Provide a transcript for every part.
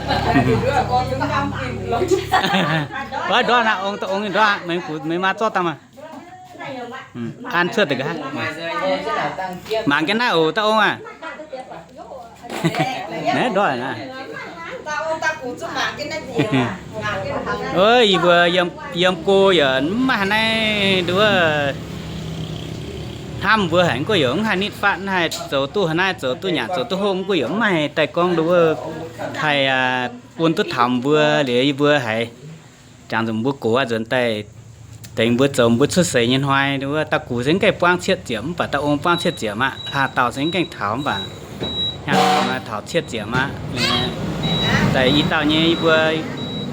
Ndortv, ndortv aqv, ong, da'ong nyei ndortv aqv, meih maa zorqv daaih maah. An cuotv deix ga'haav. Mangc jienv naaiv oc, da'ong aac. Naaiv ndortv naaiv. Yie mbuo yiem, yiem go yaac mv maaih haaix naaiv nduov hnamv mbuo haic, mv gunv yaac mv haih nitv fatv, mv haih zoux duqv haaix naaiv, zoux duqv nyanc, zoux duqv hopv, mv gunv yaac mv maaih daaih gorngv nduov haih bun duqv taux mbuo liuz yie mbuo haiz jangx nzunc mbuo gox aqv nzuonx daaih tengx mbuo zoux mbuo cuotv seix nyei hnoi, nduov da'gux se mv gaengh buangv cietv ziepc, mv baac da'ong buangv cietv ziepc maah, hlaax dauh se mv gaengh taux, mv baac hnangv taux cietv ziepc maah. Daaih i dauh nyei yie mbuo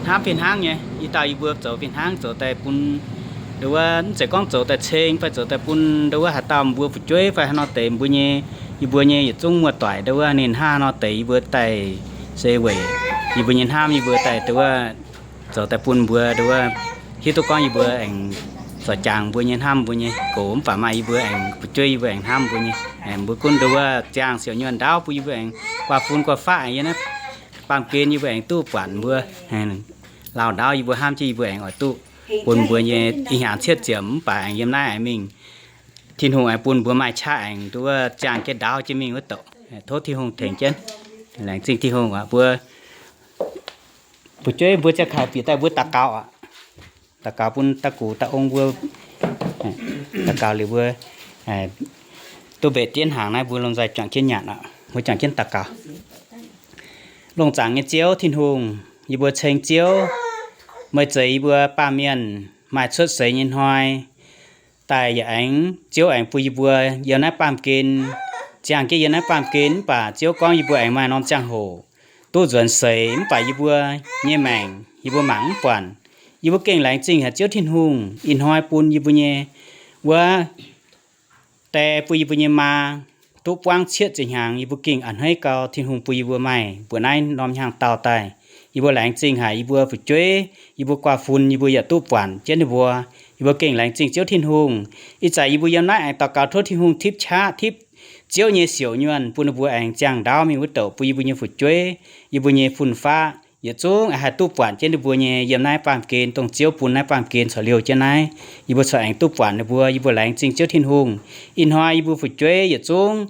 hnamv fih hnangv nyei, i dauh yie mbuo zoux fih hnangv, zoux daaih bun nduov mv zeiz gorngv zoux daaih ceng fai zoux daaih bun nduov haaix dauh mbuo fu'jueiv fai haaix nor deix mbuo nyei, yie mbuo nyei yietc zungv muoz-doic nduov ninh hnangv haaix nor deix yie mbuo daaih se weic yie mbuo nyei hnamv yie mbuo daaih nduov zoux daaih bun mbuo nduov hiuv duqv gorngv yie mbuo aengx zorc jangx mbuo nyei hnamv mbuo nyei gox, mv baac maaih yie mbuo aengx fu'jueiv yie mbuo aengx hnamv mbuo nyei, aengx mbuo gunv nduov ziangh siouc nyuonh ndaauv bun yie mbuo aengx guaax fun guaax faqv aengx yiem naaiv baamh gen yie mbuo aengx duqv buatc mbuo lauh ndaauv yie mbuo hnamv jienv yie mbuo aengx oix duqv bun mbuo nyei ih hnyangx cietv ziepc mv baac aengx yiem naaiv aengx mingh Tin-Hungh aengx bun mbuo maaih qaqv aengx nduov ziangh jienv ndaauv jienv mingh wuov douc. Tov Tin-Hungh tengx jienv. Laengz zingh Tin-Hungh aqv, mbuo fu'jueiv mbuo ziangh kaaix bieqc daaih mbuo daux gaux aqv. Daux gaux bun da'gux da'ong mbuo. Daux gaux liuz mbuo duqv mbenc jienv hnaangx naaiv mbuo lomh nzoih juangc jienv nyanc aqv. Mbuo juangc jienv daux gaux. Longx zaangc nyei Ziouv Tin-Hungh, yie mbuo ceng Ziouv, meih zeiz yie mbuo baamh mienh maaih cuotv seix nyei hnoi daaih yaac aengx Ziouv aengx bun yie mbuo yiem naaiv baamh gen, ziangh jienv yiem naaiv baamh gen mv baac Ziouv gorngv yie mbuo aengx maaih norm ziangh hoc duqv nzuonx seix mv baac yie mbuo nyei maengc yie mbuo mangc mv buatc. Yie mbuo gengh laengz zingh haic Ziouv Tin-Hungh ih hnoi bun yie mbuo nyei wuov die bun yie mbuo nyei maa duqv buangv cietv ziepc hnyangx, yie mbuo gengh a'hneiv gau Tin-Hungh bun yie mbuo maaih mbuoqc naaiv norm hnyangx-daauh daaih. Yie mbuo laengz zingh haic yie mbuo fu'jueiv, yie mbuo guaax fun, yie mbuo yaac duqv buatc jienv ninh mbuo. Yie mbuo gengh laengz zingh Ziouv Tin-Hungh. Ih zanc yie mbuo yiem naaiv aengx daux gaux tov Tin-Hungh tipv qaqv tipv Ziouv nyei siouc nyuonh bun ninh mbuo aengx ziangh ndaauv mingh wuov douc bun yie mbuo nyei fu'jueiv, yie mbuo nyei fun-faqv yietc zungv haih duqv buatc jienv ninh mbuo nyei yiem naaiv baamh gen dongh Ziouv bun naaiv baamh gen corc liouh jienv naaiv. Yie mbuo corc aengx duqv buatc ninh mbuo. Yie mbuo laengz zingh Ziouv Tin-Hungh. Ih hnoi yie mbuo fu'jueiv yietc zungv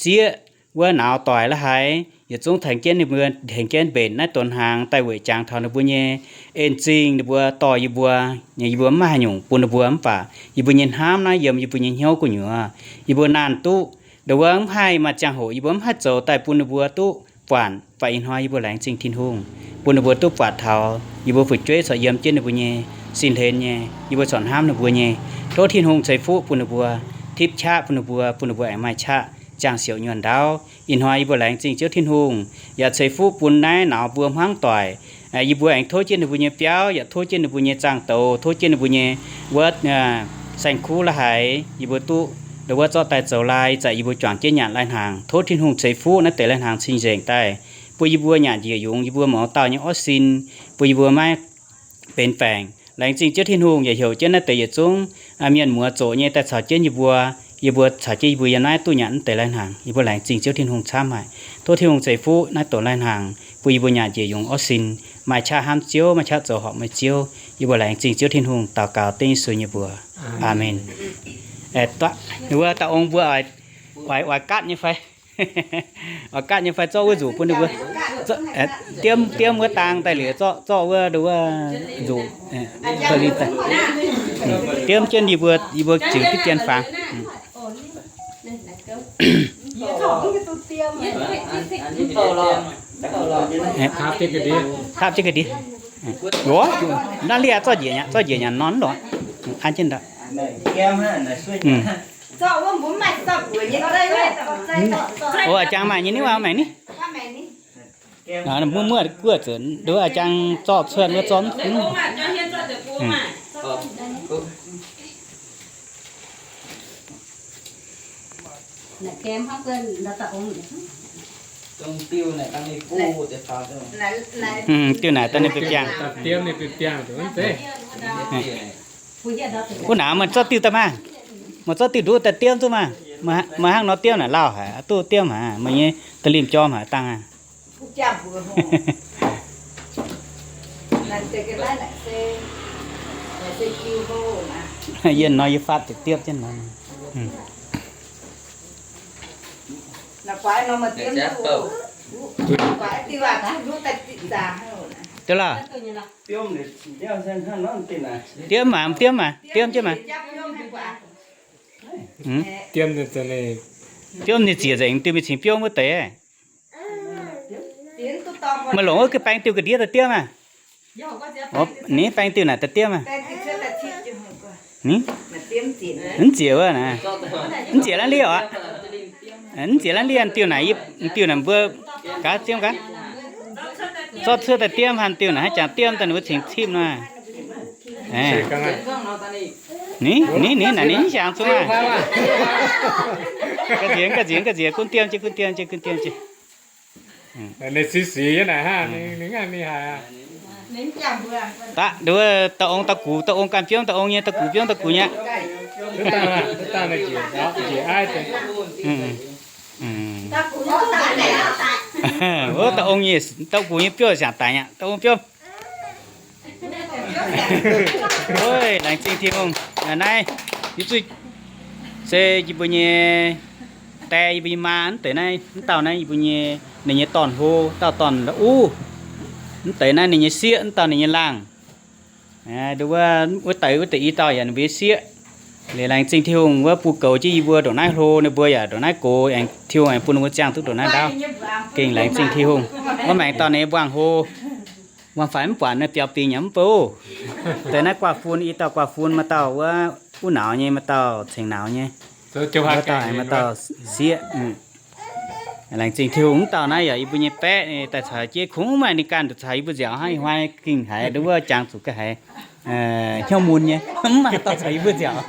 sieqv wuov nauz doic la'haiz yietc zungv tengx jienv ninh mbuo, tengx jienv mbenc naaiv donx hnaangx daaih weic jangx taux ninh mbuo nyei en zingh ninh mbuo dorh yie mbuo, yie mbuo mv maaih haaix nyungc bun ninh mbuo mv baac yie mbuo nyei hnamv naaiv yiem yie mbuo nyei hnyouv gu'nyuoz. Yie mbuo naanh duqv nduov mv haih maaih ziangh hoc yie mbuo mv haih zoux daaih bun ninh mbuo duqv buatc, mv baac ih hnoi yie mbuo laengz zingh Tin-Hungh bun ninh mbuo duqv buatc taux yie mbuo fu'jueiv corc yiem jienv ninh mbuo nyei sin hlen nyei, yie mbuo corc hnamv ninh mbuo nyei. Tov Tin-Hungh ceix fuqv bun ninh mbuo, tipv qaqv bun ninh mbuo, bun ninh mbuo aengx maaih qaqv ziangh siouc nyuonh ndaauv. Ih hnoi yie mbuo laengz zingh Ziouv Tin-Hungh yaac ceix fuqv bun naaiv nauz mbuo hmuangv doic. Yie mbuo aengx tov jienv ninh mbuo nyei biauv, yaac tov jienv ninh mbuo nyei zangh douz, tov jienv ninh mbuo nyei wuov saeng-kuv la'haiz yie mbuo duqv nduov wuov zorqv daaih zoux lai, ih zanc yie mbuo juangc jienv nyanc lai-hnaangx. Tov Tin-Hungh ceix fuqv naaiv deix lai-hnaangx cing-nzengc daaih bun yie mbuo nyanc njiec yungz yie mbuo mouz dauh nyei orv sin, bun yie mbuo maiv benx baengc. Laengz zingh Ziouv Tin-Hungh yaac heuc jienv naaiv deix yietc zungv mienh muoz zoqc nyei daaih caux jienv yie mbuo, yie mbuo caux jienv yie mbuo yiem naaiv duqv nyanc naaiv deix lai-hnaangx. Yie mbuo laengz zingh Ziouv Tin-Hungh camv haic. Tov Tin-Hungh ceix fuqv naaiv deix lai-hnaangx bun yie mbuo nyanc njiec yungz orv sin, maaih qaqv hnamv Ziouv, maaih qaqv zoux horpc meih Ziouv. Yie mbuo laengz zingh Ziouv Tin-Hungh daux gaux dengv Yesu nyei mbuox. Aamen. Wuov dauh ong mbuo oix, oix gaatv nyei fai? Oix gaatv nyei fai zorqv wuov nzuqc bun ninh mbuo. Diemv, diemv wuov dang daaih liuz zorqv, zorqv wuov, wuov nzuqc, diemv jienv yie mbuo, yie mbuo ziux diqv dien fangx. Taapv jienv ga'ndiev. Naaiv liuz zorqv njiec nyanc, zorqv njiec nyanc nor lorqc. An jienv ndau. Ov, a'jang maaih nyei ni, maengc ni. Muoz, muoz guoqv zuqc nduov a'jang zorqv cuotv wuov zorqv. Diuh naaic daaih ninh bieqc biangh. Wuov naaic meih zorqv diuh daaih maah. Meih zorqv diuh nduov daaih diemv duqv maah. Meih hnangv nor diemv naaic lauh haic, duqv diemv haic, meih nyei da'limh jorm haic dangh aqv. Yienh nor yie faatv ziepc diepv jienv nor. Diepv lorqc. Diemv maah, diemv maah, diemv jienv maah. Diemv ninh ziec nzengc diuh mingh cingx biomv wuov deix. Meih longc wuov baeng diuh ga'ndiev daaih diemv maah. Ninh baeng diuh naaic daaih diemv maah. Mv ziec wuov naaic. Mv ziec laanh ndiev oc. Mv ziec laanh ndiev diuh naaic, diuh naaic mbuo gaax diemv gaax. Zorqv cuotv daaih diemv haic diuh naaic, haaix jangx diemv daaih ninh mbuo cingx cipv nor. Ninh, ninh, ninh naaic ninh mv hiaangx zungv aqv. Ga'nziex, ga'nziex, ga'nziex, gunv diemv jienv, gunv diemv jienv, gunv diemv jienv. Da'duov dauh ong dauh gux, dauh ong ganh biomv dauh ong nyei, dauh gux biomv dauh gux nyei. Wuov dauh ong nyei, dauh gux nyei biomv siangx daic nyei, dauh ong biomv. Oi, laengz zingh Tin-Hungh. Naaiv, yie zuqc se yie mbuo nyei die, yie mbuo nyei maa, mv deix naaiv, mv dauh naaiv yie mbuo nyei, ninh nyei dorn-hlo, dauh dorn-uv. Mv deix naaiv ninh nyei sieqv, mv dauh ninh nyei laangh. Wuov deix, wuov deix i dauh yaac ninh mbuo nyei sieqv. Liuz laengz zingh Tin-Hungh wuov bun goux jienv yie mbuo ndongc naaiv hlo, ninh mbuo yaac ndongc naaiv gox, aengx Tin-Hungh aengx bun ninh mbuo ziangh duqv ndongc naaiv ndaauv. Gengh laengz zingh Tin-Hungh. Wuov maengx dorh ninh nyei mbuangz-hlo, mbuangz-faix mv buatc, ninh biaux bingx yaac mv bouh. Deix naaiv guaav-fun, i dauh guaav-fun, maaih dauh wuov uv nauz nyei, maaih dauh ceng nauz nyei, maaih dauh sieqv. Laengz zingh Tin-Hungh, mv dauh naaiv yaac yie mbuo nyei baeqv, daaih caux jienv kungx maaih ninh ganh caux yie mbuo nziaauc hnangv, ih hnoi gengh haiz nduov wuov jangx zuqc ga'haiz hnyouv mun nyei, mv maaih dauh caux yie mbuo nziaauc.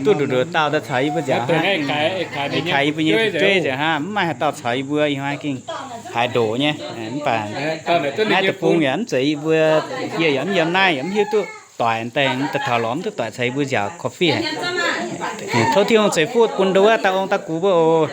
Duqv nduqc nduqc dauh daaih caux yie mbuo nziaauc hnangv. Kaaix yie mbuo nyei fu'jueiv nziaauc hnangv, mv maaih haaix dauh caux yie mbuo ih hnoi gengh haiz ndoqc nyei. Mv baac naaiv deic-bung yaac mv zeiz yie mbuo, yie yaac mv yiem naaiv, yaac mv hiuv duqv doic deix, daaih taux lorz mv duqv doic caux yie mbuo nziaauc coffee haic. Tov Tin-Hungh ceix fuqv bun nduov wuov dauh ong dauh gux mbuo oc.